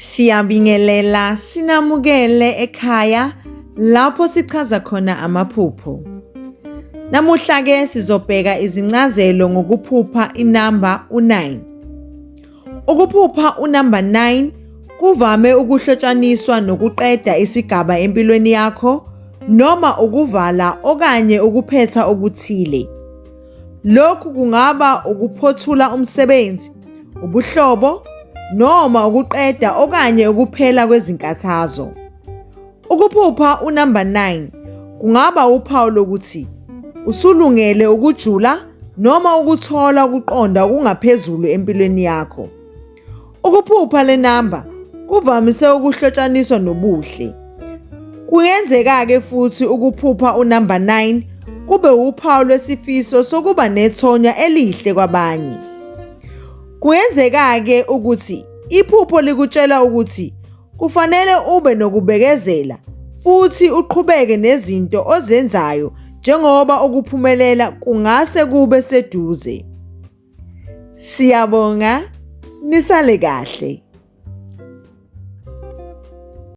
Siyabingelela sinamukele ekhaya lapho sichaza khona amaphupho. Namuhla ke sizobheka izincazelo ngokuphupha inamba u-9. Ukuphupha unamba 9 kuvame ukuhlotshaniswa nokuqeda isigaba empilweni yakho noma ukuvala okanye ukuphetha okuthile. Lokhu kungaba ukuphothula umsebenzi, ubuhlobo noma ukuqeda okanye ukuphela kwezinkathazo. Ukuphupha unamba 9 kungaba uphawu lokuthi usulungele ukujula noma ukuthola ukuqonda okungaphezulu empilweni yakho. Ukuphupha le namba kuvamise ukuhlotshaniswa nobuhle. Kungenzeka-ke futhi ukuphupha unamba 9 kube wuphawu lwesifiso sokuba nethonya elihle kwabanye. Kungenzeka-ke ukuthi iphupho likutshela ukuthi kufanele ube nokubekezela futhi uqhubeke nezinto ozenzayo njengoba ukuphumelela kungase kube seduze. Siyabonga, nisale kahle.